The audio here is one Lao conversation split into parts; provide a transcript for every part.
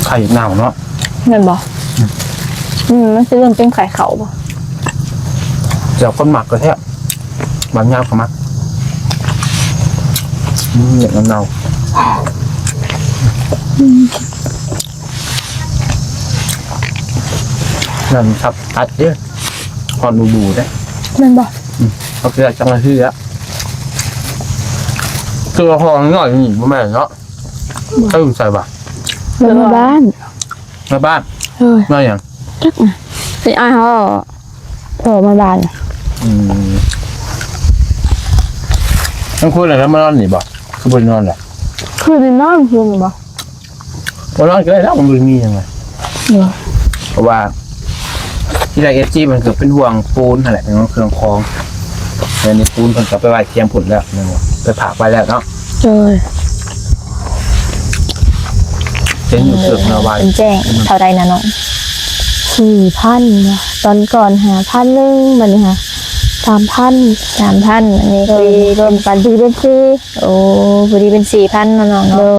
ໄຂ່ເນົ່າເນາະ ແມ່ນບໍ່? ອືມ ອືມ ມັນຊິເລີ່ມເປັນໄຂ່ເຂົ້າບໍ່? ແລ້ວຄົນມັກກໍແຊບ ບາງຢ່າງກໍມັກ ອືມ ເຮັດເນົ່າໆ ອືມ ນັ້ນສັບຕັດເດ້ ຮອດລະດູເດ້ ແມ່ນບໍ່? ອືມ ເຂົາເອີ້ນຈັ່ງລະເຮືອ ຄືວ່າຮອດໜ້ອຍນີ້ບໍ່ແມ່ນເນາະ? ເຈົ້າຢູ່ໃສວະ? ເຮືອນມາບ້ານ ມາບ້ານ ເອີ ມາຫຍັງ? ຈັກນະ ໄປອ້າຍເຮົາ ພໍ່ມາບ້ານ ອືມ ທັງຄົນລະມານອນນີ້ບໍ່? ຄືບໍ່ໄດ້ນອນລະ? ຄືໄດ້ນອນຄືນບໍ່? ບໍ່ນອນກໍໄດ້ດອກ ມັນບໍ່ໄດ້ມີຫຍັງນະ ເອີ ເພາະວ່າ ທີ່ແລກເອັຟຊີເພິ່ນກໍເປັນຫ່ວງປູນຫັ້ນແຫຼະ ເປັນຫ່ວງເຄື່ອງຂອງ ແລ້ວນີ້ປູນເພິ່ນກໍໄປໄວ້ຄຽງພຸ້ນແລ້ວ ໄປຝາກໄວ້ແລ້ວເນາະ ໂດຍ ເຫັນຢູ່ເກືອບໜ້າໄວ ເພິ່ນແຈ້ງເທົ່າໃດນະນ້ອງ? ສີ່ພັນ ຕອນກ່ອນຫ້າພັນໜຶ່ງ ບັດນີ້ຫາ ສາມພັນ ສາມພັນ ອັນນີ້ ໂດຍ ຄືລວມກັນ ຕີເປັນສີ່ ໂອ້ ພໍດີເປັນສີ່ພັນເນາະນ້ອງເນາະ ໂດຍ.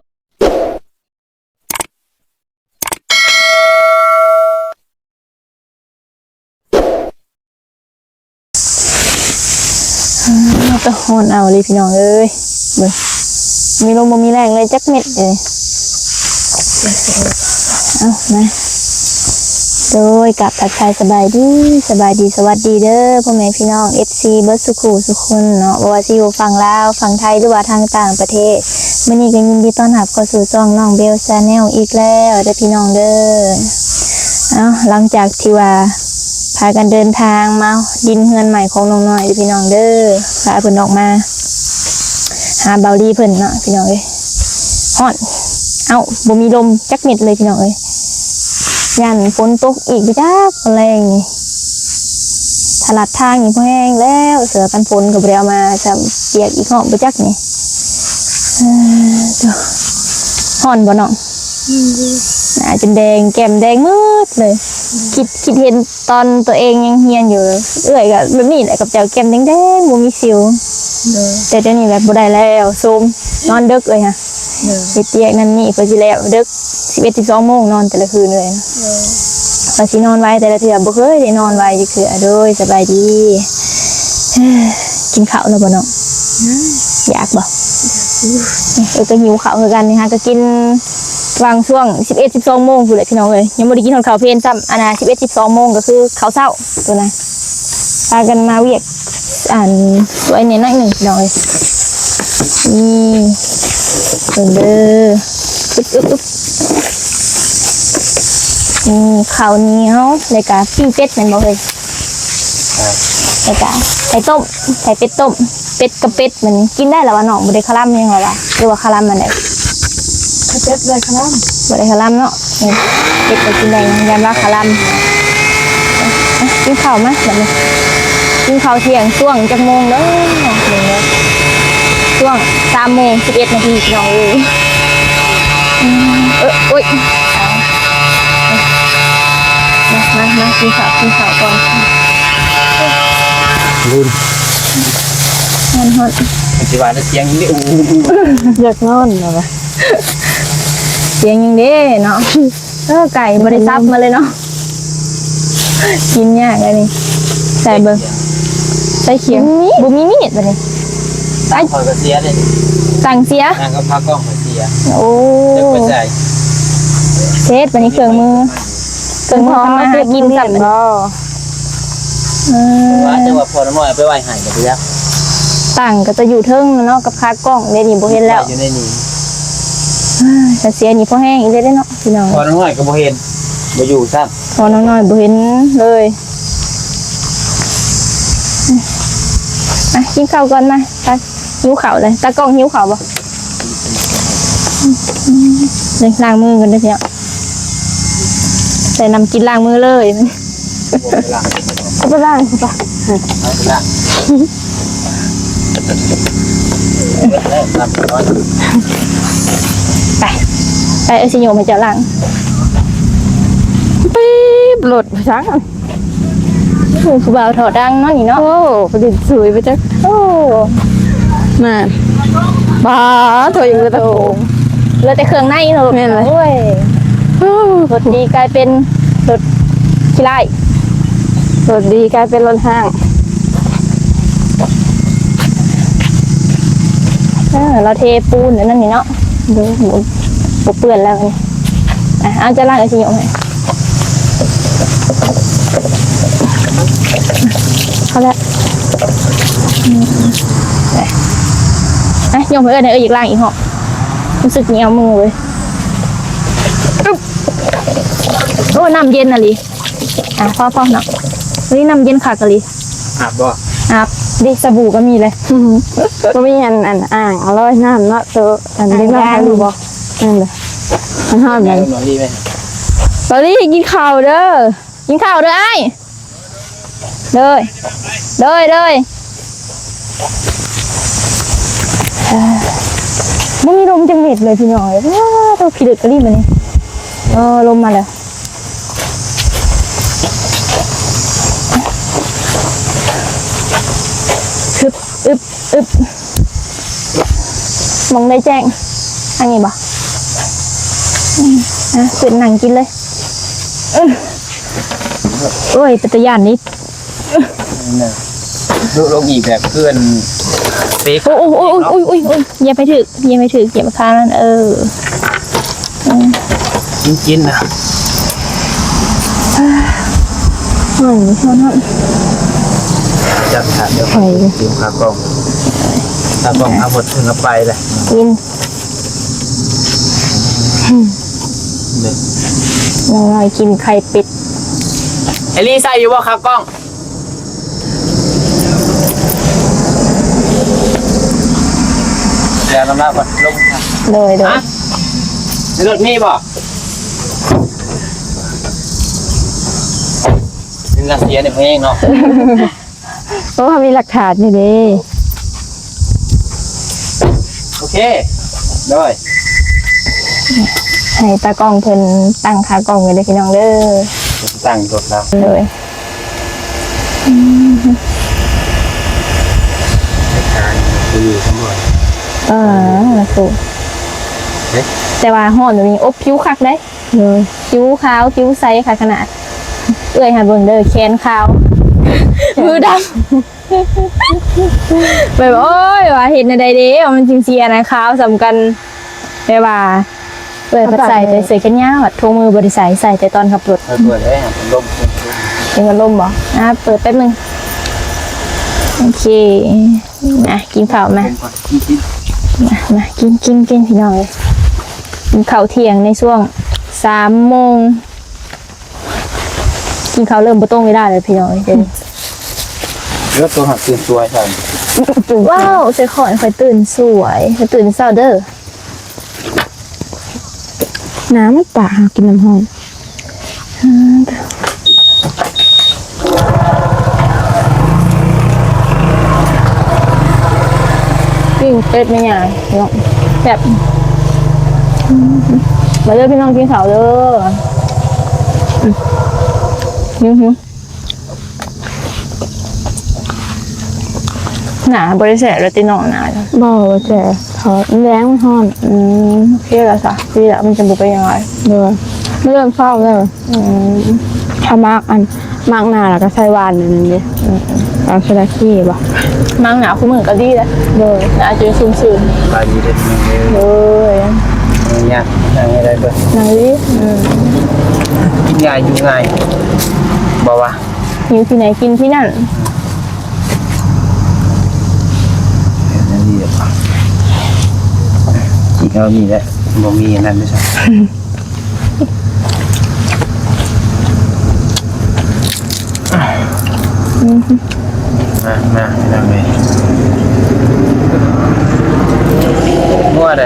ອ້າວ ຕາຮ້ອນເອົາເລີຍພີ່ນ້ອງເອີຍ ເບິ່ງ ມີລົມບໍ່ມີແຮງເລີຍຈັກເມັດເລີຍ ເອົາມາ ໂດຍ ກາບທັກທາຍສະບາຍດີ ສະບາຍດີ ສະຫວັດດີເດີ ພໍ່ແມ່ພີ່ນ້ອງເອັຟຊີເບິດສູ່ຄູ່ສູ່ຄົນເນາະ ບໍ່ວ່າຊິຢູ່ຝັ່ງລາວ ຝັ່ງໄທ ຫຼືວ່າທາງຕ່າງປະເທດ ມື້ນີ້ກໍຍິນດີຕ້ອນຮັບເຂົ້າສູ່ຊ່ອງນ້ອງເບວ Channel ອີກແລ້ວເດີພີ່ນ້ອງເດີ. ເອົ້າ ຫຼັງຈາກທີ່ວ່າພາກັນເດີນທາງມາດິນເຮືອນໃໝ່ຂອງນ້ອງນ້ອຍເດີພີ່ນ້ອງເດີ ພາເພິ່ນອອກມາຫາເບົາລີເພິ່ນເນາະພີ່ນ້ອງເອີຍ ຮ້ອນ ເອົ້າ ບໍ່ມີລົມຈັກເມັດເລີຍພີ່ນ້ອງເອີຍ ຢ້ານຝົນຕົກອີກບໍ່ຈັກຕອນແລງນີ້ ຖ້າລັດທາງນີ້ພໍແຮງແລ້ວ ເສື້ອກັນຝົນກໍບໍ່ໄດ້ເອົາມາຊ້ຳ ປຽກອີກຮອບບໍ່ຈັກນີ້ ເອີ ໂທ້ ຮ້ອນບໍ່ນ້ອງ? ອືມ ໜ້າຈົນແດງ ແກ້ມແດງໝົດເລີຍ ຄິດ ຄິດເຫັນຕອນຕົວເອງຍັງຮຽນຢູ່ ເອື້ອຍກໍແບບນີ້ແຫຼະ ກັບເຈົ້າ ແກ້ມແດງໆ ບໍ່ມີສິວ ໂດຍ ແຕ່ດຽວນີ້ແບບບໍ່ໄດ້ແລ້ວ ໂຊມ ນອນເດິກເອື້ອຍຫະ ໂດຍ ເຮັດວຽກນັ້ນນີ້ ເພື່ອຊິແລ້ວເດິກ ສິບເອັດ ສິບສອງໂມງ ນອນແຕ່ລະຄືນເອື້ອຍ ໂດຍ ວ່າຊິນອນໄວແຕ່ລະເທື່ອ ບໍ່ເຄີຍໄດ້ນອນໄວຈັກເທື່ອ ໂດຍ ສະບາຍດີ ກິນເຂົ້າແລ້ວບໍ່ນ້ອງ? ຍັງ ຢາກບໍ່? ເອີ ກໍຫິວເຂົ້າຄືກັນນີ້ຫາ ກໍກິນຫວ່າງຊ່ວງສິບເອັດ ສິບສອງໂມງພຸ້ນແຫຼະພີ່ນ້ອງເອີຍ ຍັງບໍ່ໄດ້ກິນຮອດເຂົ້າເພນຊ້ຳ ອັນນ່າ ສິບເອັດ ສິບສອງໂມງກໍຄືເຂົ້າເຊົ້າ ໂຕນະ ພາກັນມາວຽກ ອັນ ຊ່ວຍແດ່ໜ້ອຍໜຶ່ງພີ່ນ້ອງເອີຍ ນີ້ ເບິ່ງເດີ ອຶບ ອຶບ ອຶບ ນີ້ ເຂົ້າໜຽວ ແລ້ວກະປີ້ງເປັດແມ່ນບໍ່ເອີຍ? ແລ້ວກະໄຂ່ຕົ້ມ ໄຂ່ເປັດຕົ້ມ ເປັດກັບເປັດ ມັນກິນໄດ້ລະວະນ້ອງ ບໍ່ໄດ້ຄະລຳຫຍັງລະວະ ຫຼືວ່າຄະລຳອັນໃດ? ເປັດບໍ່ໄດ້ຄະລຳ ບໍ່ໄດ້ຄະລຳເນາະ ເປັດກໍກິນໄດ້ ຢ້ານວ່າຄະລຳ ກິນເຂົ້າມາບັດນີ້ ກິນເຂົ້າທ່ຽງຊ່ວງຈັກໂມງເດີ ຊ່ວງສາມໂມງສິບເອັດນາທີພີ່ນ້ອງເອີຍ ເອີ ໂອ້ຍ ມາ ມາ ມາ ກິນເຂົ້າ ກິນເຂົ້າກ່ອນ ລືມ ຮ້ອນໆ ມັນຊິວ່າແລ້ວສຽງນີ້ ຢາກນອນແລ້ວວະ ສຽງຫຍັງເດ້ເນາະ ເອີ ໄກ່ບໍ່ໄດ້ສັບມາເລີຍເນາະ ກິນຍາກອັນນີ້ ໃສ່ເບິ່ງ ໃສ່ຂຽງ ບໍ່ມີມີດບັດນີ້ ຕັງຂ້ອຍກໍເສຍເດ້ ຕັງເສຍ ຕັງກັບຂາກ້ອງຂ້ອຍເສຍ ໂອ້ ຈັກໄປໃສ ເຮັດບັດນີ້ເຄື່ອງມື ເພິ່ນພໍເກັບເງິນບໍ່ ເອີ ວ່າແຕ່ວ່າພໍ່ນ້ອຍເອົາໄປໄວ້ໃຫ້ກໍບໍ່ຢາກ ຕັ້ງກໍຈະຢູ່ເທິງເນາະ ກັບຂາກ້ອງ ດຽວນີ້ບໍ່ເຫັນແລ້ວ ຢູ່ໃນນີ້ ເອີ ຖ້າເສຍນີ້ພໍແຮງອີກເດ້ເນາະພີ່ນ້ອງ ພໍ່ນ້ອຍກໍບໍ່ເຫັນ ບໍ່ຢູ່ຊ້ຳ ພໍ່ນ້ອຍບໍ່ເຫັນເລີຍ ມາກິນເຂົ້າກ່ອນ ມາ ໄປ ຫິວເຂົ້າເລີຍ ຕາກ້ອງຫິວເຂົ້າບໍ່? ເດີ ລ້າງມືກ່ອນເດີພີ່ນ້ອງ ໃສ່ນ້ຳກິນລ້າງມືເລີຍ ເອົາໄປລ້າງ ເອົາໄປລ້າງ ໄປ ໄປ ເອີ ຊິໂຍມໃຫ້ເຈົ້າລ້າງ ປີບ ລົດໄປທາງ ໂອ້ ຜູ້ບ່າວທໍ່ດັງເນາະນີ້ເນາະ ໂອ້ ປະດິດສຸຍໄປຈັກ ໂອ້ ນັ້ນ ບາ ໂທ ຍັງເຫຼືອແຕ່ໂຄງ ເຫຼືອແຕ່ເຄື່ອງໃນເນາະ ແມ່ນແຫຼະ ໂອ້ຍ ໂອ້ ລົດດີກາຍເປັນລົດຂີ້ລ້າຍ ລົດດີກາຍເປັນລົດຮ້າງ. ເອີ ລາວເທປູນອັນນັ້ນນີ້ເນາະ ບໍ່ ບໍ່ເປື້ອນແລ້ວນີ້. ອ່ະ ເອົາ ຈະລ້າງ ເອົາຊິຍົກໃຫ້ ພໍແລ້ວ. ອ່ະ ຍົກໃຫ້ເອື້ອຍແດ່ ເອື້ອຍຢາກລ້າງອີກຮອບ ຮູ້ສຶກໜຽວມືເວີຍ. ອຶບ ໂອ້ ນ້ຳເຢັນອີ່ຫຼີ. ອ່ະ ພໍໆ ເນາະ ນີ້ນ້ຳເຢັນຄັກອີ່ຫຼີ. ອາບບໍ່? ອາບເດ ສະບູກໍມີເລີຍ. ບໍ່ມີອັນ ອັນອ່າງເອົາລອຍນ້ຳເນາະ ໂຕອັນເດັກນ້ອຍເຂົາຢູ່ບໍ່? ນັ້ນເລີຍ ມັນຮ້ອນ. ແມ່ນບໍ່? ບາລີ ກິນເຂົ້າເດີ ກິນເຂົ້າເດີອ້າຍ. ເດີ ເດີ ເດີ. ບໍ່ມີລົມຈັກເມັດເລີຍພີ່ນ້ອງເອີຍ. ວ້າ ໂຕ ຂີ້ເລິກກະລີ້ບາດນີ້. ເອີ ລົມມາແລ້ວ. ອຶບ ອຶບ ອຶບ ໝ່ອງໃດແຈ້ງ ທາງນີ້ບໍ່? ອືມ ອ່ະ ຂຶ້ນນັ່ງກິນເລີຍ. ອືມ ໂອ້ຍ ເປັນຕາຢ້ານນີ້. ດຸລົງອີກແບບເພື່ອນເປັກ. ໂອ້ຍ ໂອ້ຍ ໂອ້ຍ ໂອ້ຍ ໂອ້ຍ ຢ່າໄປຖືກ ຢ່າໄປຖືກ ຢ່າໄປຄາມັນ. ເອີ ກິນໆ ນະ. ຮ້ອນ ຮ້ອນ ຮ້ອນ. ຈັບຂາດ ໄປ ເອົາຂາກ້ອງ ຂາກ້ອງເອົາໝົດເພິ່ນເອົາໄປເລີຍ. ກິນ ເດີ ນ້ອງນ້ອຍກິນໄຂ່ເປັດ. ເອລີ ໃສ່ຢູ່ບໍ່ຂາກ້ອງ? ແລ້ວນຳລາວກ່ອນ ລົງ. ໂດຍ ໂດຍ. ຮະ? ໃນລົດມີບໍ່? ເປັນການເສຍໃນເພງເນາະ. ໂອ້ ເຮົາມີຫຼັກຖານຢູ່ເດ້. ໂອເຄ ໂດຍ. ໃຫ້ຕາກ້ອງເພິ່ນຕັ້ງຂາກ້ອງໄວ້ເດີພີ່ນ້ອງເດີ. ຕັ້ງລົດແລ້ວ ໂດຍ. ເອີ ຖືກ ເອີ ແຕ່ວ່າຮ້ອນແບບນີ້ອົບຜິວຄັກເດ້. ໂດຍ. ຜິວຂາວຜິວໃສຄັກຂະໜາດ. ເອື້ອຍຫາເບິ່ງເດີ ແຂນຂາວ ມືດຳ ແບບ ໂອ້ຍ ວ່າເຮັດແນວໃດເດ້ ມັນຈຶ່ງຊິອັນນັ້ນຂາວສ່ຳກັນ. ແບບວ່າເອື້ອຍພັດໃສ່ແຕ່ເສື້ອແຂນຍາວ ຖົງມືບໍ່ໄດ້ໃສ່ ໃສ່ແຕ່ຕອນຂັບລົດ. ເປີດເລີຍ ພັດລົມ ເປັນພັດລົມບໍ່? ອ່າ ເປີດແປັບໜຶ່ງ. ໂອເຄ ມາກິນເຂົ້າ ມາ ມາ ມາກິນ ກິນ ກິນ ພີ່ນ້ອງເອີຍ. ກິນເຂົ້າທ່ຽງໃນຊ່ວງສາມໂມງ. ກິນເຂົ້າເລີ່ມບໍ່ຕົງເວລາແລ້ວພີ່ນ້ອງເອີຍ. ເອີ ໂຕຫາກຕື່ນສວຍຊັ້ນ. ວ້າວ ໃສ່ຂ້ອຍ ຂ້ອຍຕື່ນສວຍ ຂ້ອຍຕື່ນເຊົ້າເດີ. ນ້ຳປາກຫາກິນນ້ຳຮ້ອນ. ປີ້ງເປັດແມ່ຍາຍເນາະ ແຊບ. ມາເດີພີ່ນ້ອງກິນເຂົ້າເດີ. ຫິວໆ. ໜາບໍ່ໄດ້ແຊະແລ້ວຕິນ້ອງ ໜາ. ບໍ່ ບໍ່ແຊະ ເພາະແລງມັນຮ້ອນ. ອືມ ໂອເຄລະຊະ ດີລະ ມັນຈະບໍ່ເປັນຫຍັງຫຼາຍ. ໂດຍ ມັນເລີ່ມເຊົ້າແລ້ວ. ອືມ ຖ້າໝາກອັນ ໝາກໜາແລ້ວກໍໃສ່ຫວ່ານອັນນັ້ນເດ້. ອືມ ເອົາສະດາຄີບໍ່? ໝາກໜາຄູ່ມື້ກໍດີເດ້. ໂດຍ ໜາຈະຊຸ່ມຊື່ນ. ສະບາຍດີເດີພີ່ນ້ອງເດີ. ໂດຍ ຍັງ ນັ່ງໃຫ້ໄດ້ເບິ່ງ ນັ່ງດີ. ອືມ ກິນງ່າຍຢູ່ງ່າຍ ບໍ່ວ່າ ຫິວທີ່ໃດກິນທີ່ນັ້ນ. ກິນເອົານີ້ແຫຼະ ບໍ່ມີອັນນັ້ນເດ້. ອືມ ມາ ມາ ພີ່ນ້ອງເອີຍ ງົວໃດ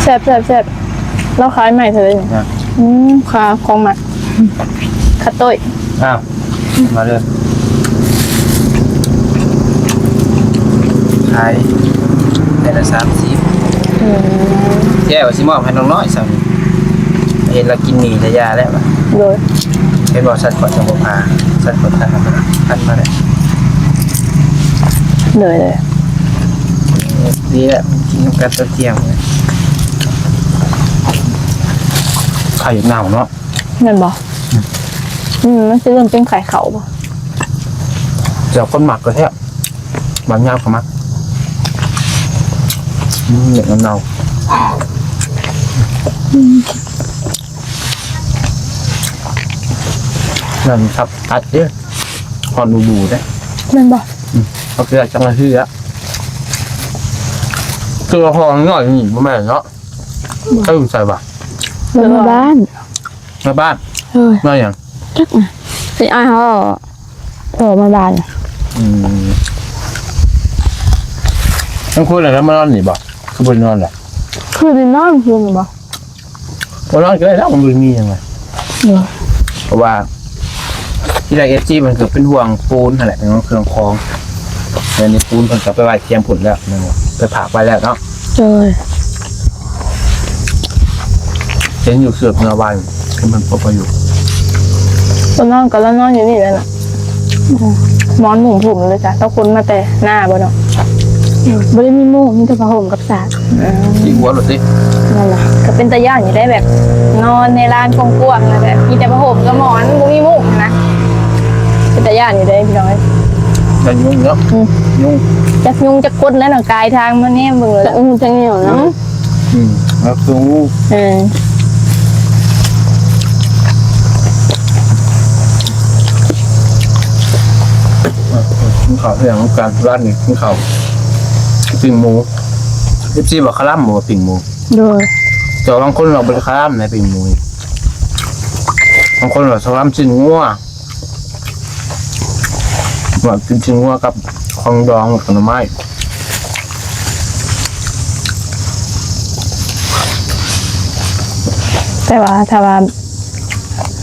ແຊບ ແຊບ ແຊບ. ລາວຂາຍໃໝ່ເທົ່າໃດນີ້? ອືມ ຄ່າຂອງໝັກ ຂາໂຕ້ຍ. ອ້າວ ມາເລີຍ ຂາຍແຜ່ນລະສາມສິບ. ອືມ ແກ້ວຊິມອບໃຫ້ນ້ອງນ້ອຍຊັ້ນ ເຫັນລາວກິນໝີ່ແຕ່ຢາແລ້ວ. ໂດຍ ເຫັນບໍ່ ສັດຂ້ອຍຈະບໍ່ພາ ສັດຂ້ອຍພັນມາແລ້ວ ພັນມາແລ້ວ. ໂດຍ ໂດຍ ດີແລ້ວ ກິນນຳກັນຕອນທ່ຽງ. ໄຂ່ເໜົ່າເນາະ ແມ່ນບໍ່? ອືມ ອືມ ມັນຊິເລີ່ມເປັນໄຂ່ເຂົ້າບໍ່? ແຕ່ຄົນມັກກໍແຊບ ບາງຢ່າງກໍມັກ ອືມ ເໜັງເນົ່າ ອືມ ນັ້ນຄັບ ຕັດເດ້ ຮອດດູໆເດ້ ແມ່ນບໍ່? ອືມ ເອົາເກືອຈັກນາທີລະ ຄືວ່າຮອດໜ້ອຍນີ້ບໍ່ແມ່ນເນາະ? ເອີ ໃສ່ວ່າ ເອີ ມາບ້ານ ມາບ້ານ ເອີ ມາຫຍັງ? ຈັກນະ ຊິອ້າຍເຮົາ ເອີ ມາບ້ານ ອືມ ທັງຄົນລະມານອນນີ້ບໍ່? ຄືບໍ່ໄດ້ນອນລະ? ຄືໄດ້ນອນຄືນບໍ່? ບໍ່ນອນກໍໄດ້ແລ້ວ ມັນບໍ່ໄດ້ມີຫຍັງນະ ເອີ ເພາະວ່າທີ່ແລກ ເອັຟຊີ ເພິ່ນກໍເປັນຫ່ວງປູນຫັ້ນແຫຼະ ເປັນຫ່ວງເຄື່ອງຂອງ ແລ້ວນີ້ປູນເພິ່ນກໍໄປໄວ້ຄຽງພຸ້ນແລ້ວ ໄປຝາກໄວ້ແລ້ວເນາະ ໂດຍ ເຫັນຢູ່ເຊືອກເມືອບ້ານ ມັນບໍ່ໄປຢູ່ ກໍນອນ ກໍລະນອນຢູ່ນີ້ແຫຼະນະ ອືມ ນອນມຸ້ງຜົມເລີຍຈ້ະ ເຈົ້າຄົນມາແຕ່ນາບໍ່ເນາະ ອືມ ບໍ່ໄດ້ມີມຸ້ງ ມີແຕ່ຜ້າຫົ່ມກັບສາດ ອືມ ຕີຫົວໂລດຕິ ນັ້ນລະ ກໍເປັນຕາຢ້ານຢູ່ໄດ໋ ແບບນອນໃນລານກວ້າງໆ ແລ້ວແບບມີແຕ່ຜ້າຫົ່ມກັບໝອນ ບໍ່ມີມຸ້ງຫັ້ນນະ ເປັນຕາຢ້ານຢູ່ເດ້ພີ່ນ້ອງເອີຍ ຢ້ານຍຸງເນາະ ອືມ ຍຸງ ຈັກຍຸງຈັກຄົນແລ້ວເນາະ ກາຍທາງມາແນມເບິ່ງເລີຍ ຈັກງູຈັກແນວນະ ອືມ ອືມ ຮັກສູ ເອີ ກິນເຂົ້າທ່ຽງນຳກັນ ຮ້ານນີ້ກິນເຂົ້າ ປີ້ງໝູ ເອັຟຊີ ວ່າຄະລຳບໍ່ ປີ້ງໝູ ໂດຍ ແຕ່ວ່າບາງຄົນວ່າບໍ່ໄດ້ຄະລຳໃນປີ້ງໝູນີ້ ບາງຄົນວ່າຄະລຳຊີ້ນງົວ ວ່າກິນຊີ້ນງົວກັບຂອງດອງ ແລ້ວກໍໜໍ່ໄມ້ ແຕ່ວ່າຖ້າວ່າ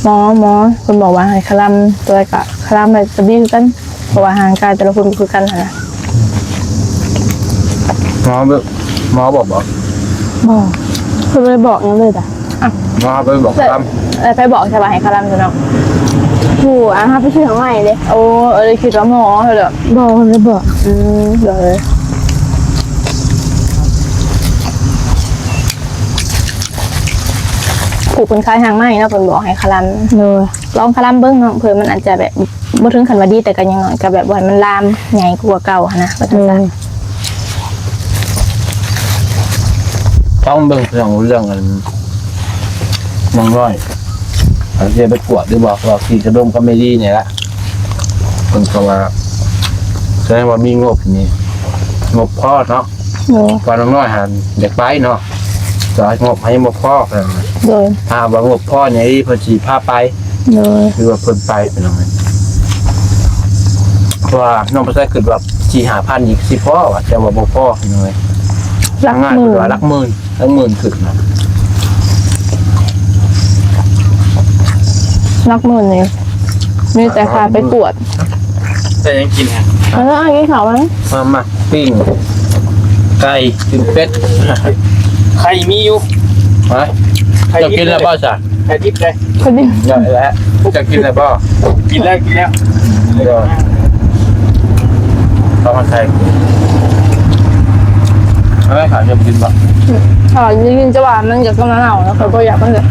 ໝໍ ໝໍເພິ່ນບອກວ່າໃຫ້ຄະລຳ ໂຕໃດກໍຄະລຳໄດ້ກໍດີຄືກັນ ເພາະວ່າຮ່າງກາຍແຕ່ລະຄົນບໍ່ຄືກັນຫັ້ນນະ ໝໍ ໝໍບອກບໍ່? ບໍ່ ເພິ່ນບໍ່ໄດ້ບອກຫຍັງເລີຍດາ ອ້າວ ໝໍໄປບອກຄະລຳ ແລ້ວໃຜບອກຊະວ່າໃຫ້ຄະລຳຊະເນາະ ຜູ້ ອ່າ ເຮົາໄປຊື້ຫາງໃໝ່ເດ້ ໂອ້ ເອີ ຄິດວ່າໝໍເດີ ບໍ່ ເພິ່ນບໍ່ບອກ ອືມ ໂດຍ ຜູ້ເພິ່ນຂາຍຫາງໃໝ່ເນາະ ເພິ່ນບອກໃຫ້ຄະລຳ ໂດຍ ລອງຄະລຳເບິ່ງເນາະ ເພິ່ນມັນອາດຈະແບບ ບໍ່ເຖິງຂັ້ນວ່າດີ ແຕ່ກໍຢ່າງໜ້ອຍກໍແບບບໍ່ໃຫ້ມັນລາມໃຫຍ່ກວ່າເກົ່າຫັ້ນນະ ວ່າຊັ້ນຊະ ໂດຍ ຕ້ອງເບິ່ງເລື່ອງ ເລື່ອງອັນ ນ້ອງນ້ອຍ ເຮົາຊິໄປກວດຫຼືບໍ່ ເພາະວ່າທີ່ສະດົງກໍແມ່ນດີນີ້ລະ ເພິ່ນກໍວ່າ ສະແດງວ່າມີງົບນີ້ ງົບພໍເນາະ ໂດຍ ວ່ານ້ອງນ້ອຍຫັ້ນຢາກໄປເນາະ ແຕ່ວ່າງົບເຮົາຍັງບໍ່ພໍ ໂດຍ ຖ້າວ່າງົບພໍນີ້ເພິ່ນຊິພາໄປ ໂດຍ ຄືວ່າເພິ່ນໄປພີ່ນ້ອງເອີຍ ເພາະວ່ານ້ອງປະໄຊຄິດວ່າສີ່ຫ້າພັນນີ້ຊິພໍວ່າ ແຕ່ວ່າບໍ່ພໍພີ່ນ້ອງເອີຍ ຫຼັກໝື່ນ ຫຼັກໝື່ນ ຫຼັກໝື່ນຂຶ້ນນະ ຫຼັກໝື່ນນີ້ມີແຕ່ຄ່າໄປກວດ ແຕ່ຍັງກິນ ເອີ ກິນເຂົ້າ ມາ ມາ ມາ ປີ້ງໄກ່ ປີ້ງເປັດ ໄຂ່ມີຢູ່ ຮະ ໄຂ່ ເຈົ້າກິນແລ້ວບໍ່ຊະ? ໄຂ່ດິບເດ້ ໄຂ່ດິບ ໄດ້ແລ້ວ ເຈົ້າກິນແລ້ວບໍ່? ກິນແລ້ວ ກິນແລ້ວ ເອີ ເອົາມາໃສ່ ເອົາໄວ້ຖ້າເຈົ້າກິນບໍ່? ຖ້າໄດ້ຍິນແຕ່ວ່າມັນຢາກເນົ່າແລ້ວ ຂ້ອຍບໍ່ຢາກມັນເລີຍ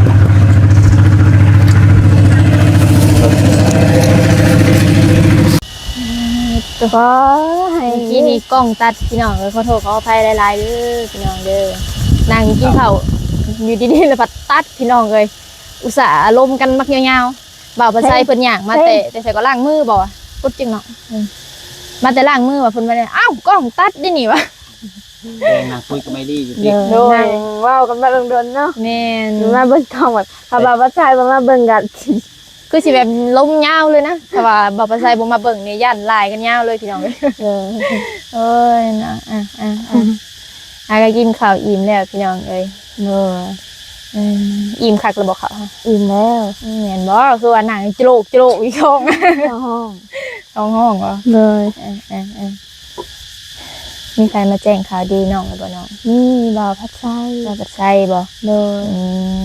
ໂອ້ຍ ເມື່ອກີ້ນີ້ກ້ອງຕັດພີ່ນ້ອງເອີຍ ຂໍໂທດຂໍອະໄພຫຼາຍໆເດີພີ່ນ້ອງເດີ ນັ່ງກິນເຂົ້າຢູ່ດີໆ ແລ້ວພັດຕັດພີ່ນ້ອງເອີຍ ອຸດສ່າລົມກັນບັກຍາວໆ ບ່າວປະໄຊເພິ່ນຍ່າງມາແຕ່ ແຕ່ໃສກໍລ້າງມືບໍ່ ກົດຈຶ່ງເນາະ ອືມ ມາແຕ່ລ້າງມືວ່າ ເພິ່ນວ່າ ອ້າວ ກ້ອງຕັດເດ້ນີ້ວ່າ ແຕ່ນັ່ງຄຸຍກັບໄມລີຢູ່ຕິ ໂດຍ ນັ່ງເວົ້າກັນມາດົນໆເນາະ ແມ່ນ ມາເບິ່ງກ້ອງວ່າ ຖ້າບ່າວປະໄຊບໍ່ມາເບິ່ງກັນ ຄືຊິແບບລົມຍາວເລີຍນະ ຖ້າວ່າບ່າວປະໄຊບໍ່ມາເບິ່ງນີ້ ຢ້ານລາຍກັນຍາວເລີຍພີ່ນ້ອງເອີຍ ເອີຍ ໂອ້ຍເນາະ ອ່ະໆໆ ຫາກໍກິນເຂົ້າອີ່ມແລ້ວພີ່ນ້ອງເອີຍ ໂດຍ ເອີ ອີ່ມຄັກແລ້ວບໍ່ເຂົ້າ? ອີ່ມແລ້ວ ແມ່ນບໍ່? ຄືວ່ານັ່ງຈະໂລກຈະໂລກຢູ່ທ້ອງ ທ້ອງຮ້ອງ ທ້ອງຮ້ອງບໍ່? ໂດຍ ເອີໆໆ ມີໃຜມາແຈ້ງຂ່າວດີນ້ອງແລ້ວບໍ່ນ້ອງ? ມີ ບ່າວພັດໄຊ ບ່າວພັດໄຊບໍ່? ໂດຍ ອື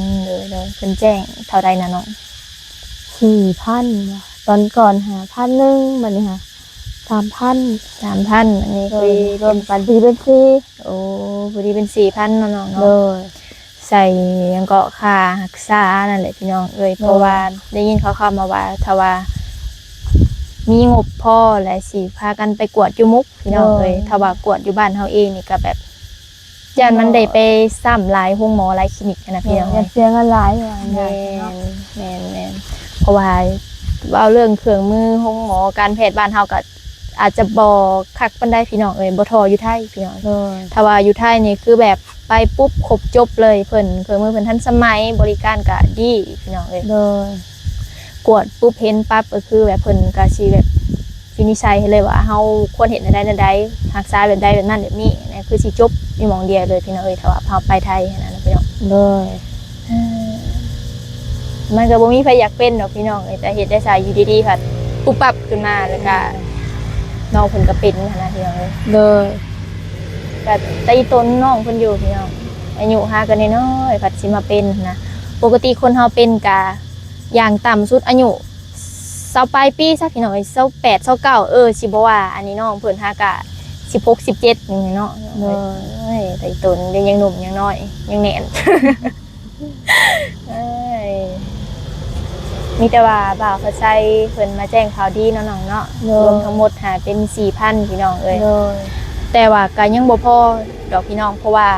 ມ ໂດຍໆ ເພິ່ນແຈ້ງເທົ່າໃດນະນ້ອງ? ສີ່ພັນ ຕອນກ່ອນຫ້າພັນໜຶ່ງ ບັດນີ້ຫາ ສາມພັນ ສາມພັນ ອັນນີ້ ໂດຍ ຄຸຍລວມກັນ ພໍດີເປັນສີ່ ໂອ້ ພໍດີເປັນສີ່ພັນເນາະນ້ອງເນາະ ໂດຍ ໃສ່ຫຍັງເກາະ ຄ່າຮັກສານັ້ນແຫຼະພີ່ນ້ອງເອີຍ. ໂດຍ ເພາະວ່າໄດ້ຍິນຂ່າວໆມາວ່າ ຖ້າວ່າມີງົບພໍແລ້ວ ຊິພາກັນໄປກວດຢູ່ມຸກພີ່ນ້ອງເອີຍ. ໂດຍ ຖ້າວ່າກວດຢູ່ບ້ານເຮົາເອງນີ້ກໍແບບ ຢ້ານມັນໄດ້ໄປຊ້ຳຫຼາຍໂຮງໝໍຫຼາຍຄລີນິກຫັ້ນນະພີ່ນ້ອງເອີຍ. ໂດຍ ຢ້ານເສຍເງິນຫຼາຍວ່າງ່າຍໆເນາະ. ແມ່ນໆ ເພາະວ່າເວົ້າເລື່ອງເຄື່ອງມືໂຮງໝໍການແພດບ້ານເຮົາກໍ ອາດຈະບໍ່ຄັກປານໃດພີ່ນ້ອງເອີຍ, ບໍ່ທໍ່ຢູ່ໄທພີ່ນ້ອງ. ໂດຍ ຖ້າວ່າຢູ່ໄທນີ້ຄືແບບໄປປຸບຄົບຈົບເລີຍ, ເພິ່ນ ເຄື່ອງມືເພິ່ນທັນສະໄໝ, ບໍລິການກະດີພີ່ນ້ອງເອີຍ. ໂດຍ ກວດປຸບເຫັນປັບ ກໍຄືແບບເພິ່ນກະຊິແບບວິນິດໄສໃຫ້ເລີຍວ່າເຮົາຄວນເຮັດແນວໃດແນວໃດ, ຮັກສາແບບໃດແບບນັ້ນແບບນີ້, ນັ້ນຄືຊິຈົບຢູ່ໝ່ອງດຽວເລີຍພີ່ນ້ອງເອີຍ, ຖ້າວ່າເຮົາໄປໄທຫັ້ນນະພີ່ນ້ອງ. ໂດຍ ເອີ ມັນກໍບໍ່ມີໃຜຢາກເປັນດອກພີ່ນ້ອງເອີຍ, ແຕ່ເຮັດໄດ້ຊະ ຢູ່ດີໆພັດປຸບປັບຂຶ້ນມາ ແລ້ວກໍ ແມ່ນ ນ້ອງເພິ່ນກໍເປັນຫັ້ນນະພີ່ນ້ອງເອີຍ. ໂດຍ ກໍໄຕ່ຕົນນ້ອງເພິ່ນຢູ່ພີ່ນ້ອງ, ອາຍຸຫາກໍນ້ອຍໆ ພັດຊິມາເປັນຫັ້ນນະ. ປົກກະຕິຄົນເຮົາເປັນກໍຢ່າງຕ່ຳສຸດອາຍຸຊາວປາຍປີຊະພີ່ນ້ອງເອີຍ, ຊາວແປດ ຊາວເກົ້າ ເອີ ຊິບໍ່ວ່າ. ອັນນີ້ນ້ອງເພິ່ນຫາກະສິບຫົກ ສິບເຈັດນີ້ເນາະ. ໂດຍ ໂອ້ຍ ໄຕ່ຕົນເດ້, ຍັງໜຸ່ມ ຍັງນ້ອຍ ຍັງແໜ້ນ. ເອີຍ ມີແຕ່ວ່າບ່າວເຂົາໃຊ້ເພິ່ນມາແຈ້ງຂ່າວດີເນາະນ້ອງເນາະ. ໂດຍ ລວມທັງໝົດຫາເປັນສີ່ພັນພີ່ນ້ອງເອີຍ. ໂດຍ ແຕ່ວ່າກໍຍັງບໍ່ພໍດອກພີ່ນ້ອງ, ເພາະວ່າ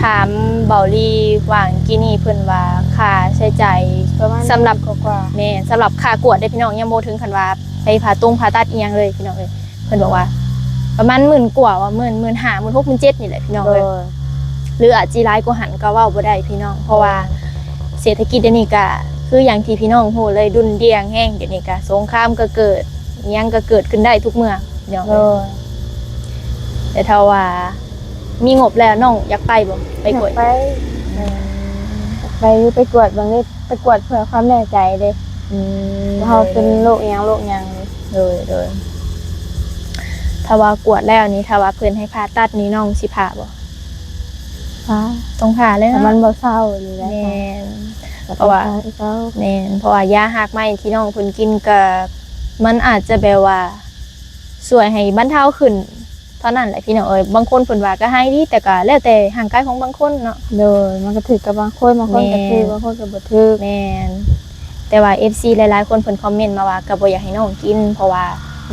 ຖາມເບົາລີວ່າກີ້ນີ້ ເພິ່ນວ່າຄ່າໃຊ້ຈ່າຍ ປະມານ ສຳລັບ ໝື່ນກວ່າໆ. ແມ່ນ ສຳລັບຄ່າກວດເດ້ພີ່ນ້ອງ, ຍັງບໍ່ເຖິງຂັ້ນວ່າໄປຜ່າຕົງຜ່າຕັດອີ່ຫຍັງເລີຍພີ່ນ້ອງເອີຍ. ເພິ່ນບອກວ່າປະມານໝື່ນກວ່າ, ວ່າໝື່ນ ໝື່ນຫ້າ ໝື່ນຫົກ ໝື່ນເຈັດນີ້ແຫຼະພີ່ນ້ອງເອີຍ. ໂດຍ ຫຼືອາດຊິຫຼາຍກວ່າຫັ້ນກໍເວົ້າບໍ່ໄດ້ພີ່ນ້ອງ, ເພາະວ່າເສດຖະກິດດຽວນີ້ກະຄືຢ່າງທີ່ພີ່ນ້ອງຮູ້ເລີຍ, ດຸ່ນດ່ຽງແຮງ. ດຽວນີ້ກະສົງຄາມກໍເກີດ, ຫຍັງກໍເກີດຂຶ້ນໄດ້ທຸກເມື່ອພີ່ນ້ອງເອີຍ. ໂດຍ ແຕ່ຖ້າວ່າມີງົບແລ້ວ ນ້ອງຢາກໄປບໍ່? ໄປກວດ? ຢາກໄປ ອືມ ຢາກໄປຢູ່ ໄປກວດເບິ່ງເດ້, ໄປກວດເພື່ອຄວາມແນ່ໃຈເດ້. ອືມ ວ່າເຮົາເປັນໂລກຫຍັງ ໂລກຫຍັງ. ໂດຍ ໂດຍ ຖ້າວ່າກວດແລ້ວນີ້ ຖ້າວ່າເພິ່ນໃຫ້ຜ່າຕັດນີ້ ນ້ອງຊິຜ່າບໍ່? ຜ່າ ຕ້ອງຜ່າແລ້ວ ຖ້າມັນບໍ່ເຊົານີ້ແຫຼະ. ແມ່ນ ກໍຕ້ອງ ເພາະວ່າ ຜ່າຄືເກົ່າ. ແມ່ນ ເພາະວ່າຢາຮາກໄມ້ທີ່ນ້ອງເພິ່ນກິນ ກໍມັນອາດຈະແບບວ່າຊ່ວຍໃຫ້ບັນເທົາຂຶ້ນ ເທົ່ານັ້ນແຫຼະພີ່ນ້ອງເອີຍ. ບາງຄົນເພິ່ນວ່າກໍຫາຍດີ, ແຕ່ກໍແລ້ວແຕ່ຮ່າງກາຍຂອງບາງຄົນເນາະ. ໂດຍ ມັນກໍຖືກກັບບາງຄົນ, ບາງຄົນກໍຖືກ ແມ່ນ ບາງຄົນກໍບໍ່ຖືກ. ແມ່ນ ແຕ່ວ່າເອັຟຊີຫຼາຍໆຄົນເພິ່ນຄອມເມັນມາວ່າ ກໍບໍ່ຢາກໃຫ້ນ້ອງກິນ ເພາະວ່າ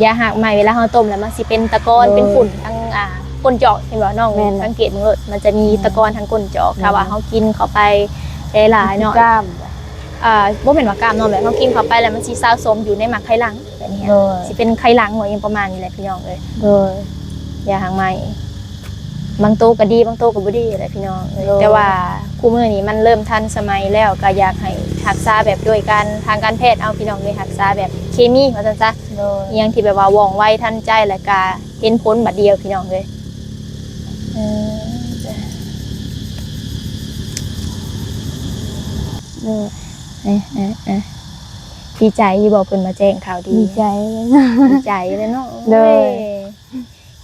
ຢາຮາກໄມ້ເວລາເຮົາຕົ້ມແລ້ວ ມັນຊິເປັນຕະກອນ ໂດຍ ເປັນຝຸ່ນທາງ ອ່າ ກົ້ນຈອກ. ເຫັນບໍ່ນ້ອງ? ແມ່ນ ສັງເກດເບິ່ງໂລດ, ມັນຈະມີ ແມ່ນ ຕະກອນທາງກົ້ນຈອກ. ໂດຍ ຖ້າວ່າເຮົາກິນເຂົ້າໄປຫຼາຍໆເນາະ, ມັນຊິກ້າມ ອ່າ ບໍ່ແມ່ນວ່າກ້າມເນາະ, ແບບເຮົາກິນເຂົ້າໄປແລ້ວມັນຊິສະສົມຢູ່ໃນໝາກໄຂ່ຫຼັງ. ແບບນີ້ ໂດຍ ຊິເປັນໄຂ່ຫຼັງ ຫຍັງປະມານນີ້ແຫຼະພີ່ນ້ອງເອີຍ. ໂດຍ ຢາຮາກໄມ້ ບາງໂຕກໍດີ ບາງໂຕກໍບໍ່ດີແຫຼະພີ່ນ້ອງເອີຍ. ໂດຍ ແຕ່ວ່າຄູ່ມື້ນີ້ມັນເລີ່ມທັນສະໄໝແລ້ວ, ກໍຢາກໃຫ້ຮັກສາແບບດ້ວຍການ ທາງການແພດເອົາພີ່ນ້ອງເອີຍ, ຮັກສາແບບເຄມີວ່າຊັ້ນຊະ. ໂດຍ ອີ່ຫຍັງທີ່ແບບວ່າວ່ອງໄວທັນໃຈ ແລ້ວກໍເຫັນຜົນບາດດຽວພີ່ນ້ອງເອີຍ. ເອີ ໂດຍ ເອີ ເອີ ເອີ ດີໃຈຢູ່ບໍ່ ເພິ່ນມາແຈ້ງຂ່າວດີ? ດີໃຈເລີຍເນາະ ດີໃຈເລີຍເນາະ. ໂດຍ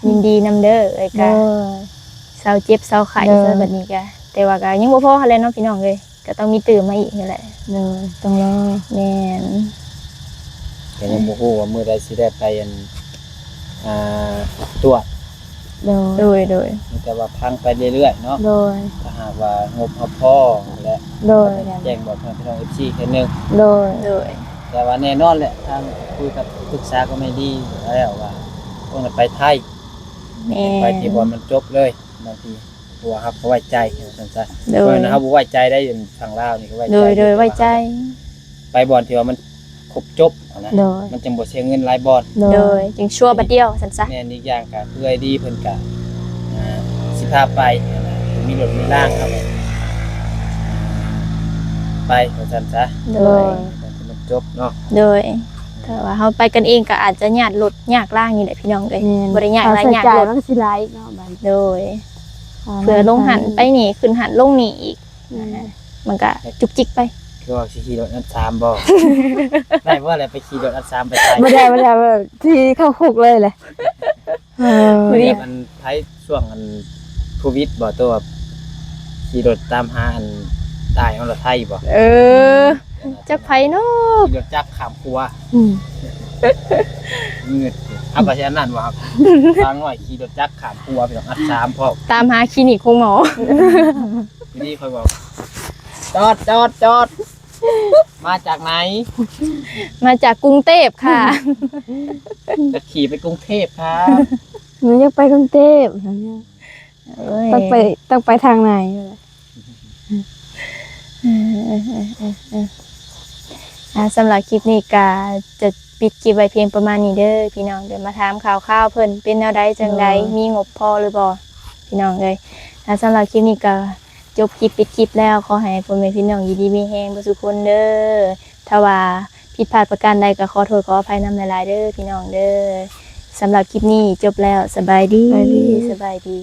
ໂອ້ຍ ຍິນດີນຳເດີ ເອີຍ ກະ ໂດຍ ເຊົາເຈັບເຊົາໄຂ້ ໂດຍ ຊະບັດນີ້ກະ. ແຕ່ວ່າກະຍັງບໍ່ພໍຫັ້ນແຫຼະເນາະພີ່ນ້ອງເອີຍ, ກະຕ້ອງມີຕື່ມມາອີກຫັ້ນແຫຼະ. ໂດຍ ຕ້ອງລໍ. ແມ່ນ ກະຍັງບໍ່ຮູ້ວ່າມື້ໃດຊິໄດ້ໄປ ອັນ ອ່າ ກວດ. ໂດຍ ໂດຍ ໂດຍ ມີແຕ່ວ່າຟັງໄປເລື້ອຍໆເນາະ. ໂດຍ ຖ້າຫາກວ່າງົບເຮົາພໍແລ້ວ ໂດຍ ກໍແຈ້ງບອກທາງພີ່ນ້ອງເອັຟຊີເທື່ອໜຶ່ງ. ໂດຍ ໂດຍ ແຕ່ວ່າແນ່ນອນແຫຼະ ທາງຄຸຍກັບປຶກສາກັບແມ່ດີແລ້ວວ່າ ຕ້ອງໄດ້ໄປໄທ. ແມ່ນ ໄປທີ່ບ່ອນມັນຈົບເລີຍ ບາງທີ ເພາະວ່າເຮົາກໍໄວ້ໃຈ ວ່າຊັ້ນຊະ. ໂດຍ ເພາະວ່າເຮົາບໍ່ໄວ້ໃຈໄດ້ ທາງລາວນີ້ກໍໄວ້ໃຈ. ໂດຍ ໂດຍ ໄວ້ໃຈ ໄປບ່ອນທີ່ວ່າມັນຄົບຈົບຫັ້ນນະ. ໂດຍ ມັນຈັ່ງບໍ່ເສຍເງິນຫຼາຍບ່ອນ. ໂດຍ ໂດຍ ຈຶ່ງຊົວບາດດຽວ ວ່າຊັ້ນຊະ. ແມ່ນ ອີກຢ່າງກໍເອື້ອຍດີເພິ່ນກໍ ອ່າ ຊິພາໄປຫັ້ນນະ, ມີລົດມີລາງເຮົາກໍໄປ ວ່າຊັ້ນຊະ. ໂດຍ ໂດຍ ມັນຈົບເນາະ. ໂດຍ ຖ້າວ່າເຮົາໄປກັນເອງກໍອາດຈະຍາດລົດຍາກລາງນີ້ແຫຼະພີ່ນ້ອງເອີຍ. ແມ່ນ ບໍ່ໄດ້ຍາກຫຼາຍ ຍາກລົດ ມັນກໍຊິຫຼາຍເນາະບາດນີ້. ໂດຍ ຄ່າ ເພື່ອລົງຫັ້ນໄປນີ້ ຂຶ້ນຫັ້ນລົງນີ້ອີກ. ແມ່ນ ມັນກະຈຸກຈິກໄປ. ຄືວ່າຊິຂີ່ລົດອັນສາມບໍ່? ໄດ້ບໍ່ແຫຼະ ໄປຂີ່ລົດອັນສາມໄປໄທ? ບໍ່ໄດ້ ບໍ່ໄດ້ ທີ່ເຂົ້າຄຸກເລີຍແຫຼະ. ເອີ ມື້ນີ້ ອັນໄທຊ່ວງອັນໂຄວິດບໍ່ ໂຕວ່າຂີ່ລົດຕາມຫາອັນຕາຍຂອງລະໄທບໍ່? ເອີ ຈັກໃຜເນາະ ຂີ່ລົດຈັກຂ້າມຂົວ. ອືມ ງຶດ ເອົາ ກໍຊິອັນນັ້ນວ່າ ບາງໜ້ອຍຂີ່ລົດຈັກຂ້າມຂົວ ໄປອັນສາມພ້ອມ ຕາມຫາຄລີນິກໂຮງໝໍ. ທີ່ນີ້ຂ້ອຍບອກ ຈອດ ຈອດ ຈອດ ມາຈາກໃນ? ມາຈາກກຸງເທບຄ່ະ. ຈະຂີ່ໄປກຸງເທບຄັບ. ໜູຢາກໄປກຸງເທບ. ໂອ້ຍ ຕ້ອງໄປ ຕ້ອງໄປທາງໃນ. ອ່າ ສຳລັບຄລິບນີ້ກະຈະປິດຄລິບໄວ້ພຽງປະມານນີ້ເດີພີ່ນ້ອງເດີ. ມາຖາມຂ່າວຄາວເພິ່ນເປັນແນວໃດຈັ່ງໃດ ໂດຍ ມີງົບພໍຫຼືບໍ່ພີ່ນ້ອງເອີຍ. ອ່າ ສຳລັບຄລິບນີ້ກະຈົບຄລິບ ປິດຄລິບແລ້ວ. ຂໍໃຫ້ພໍ່ແມ່ພີ່ນ້ອງຢູ່ດີມີແຮງເບິດສູ່ຄົນເດີ. ຖ້າວ່າຜິດພາດປະການໃດກະຂໍໂທດຂໍອະໄພນຳຫຼາຍໆເດີພີ່ນ້ອງເດີ. ສຳລັບຄລິບນີ້ຈົບແລ້ວ. ສະບາຍດີ. ສະບາຍດີ. ສະບາຍດີ.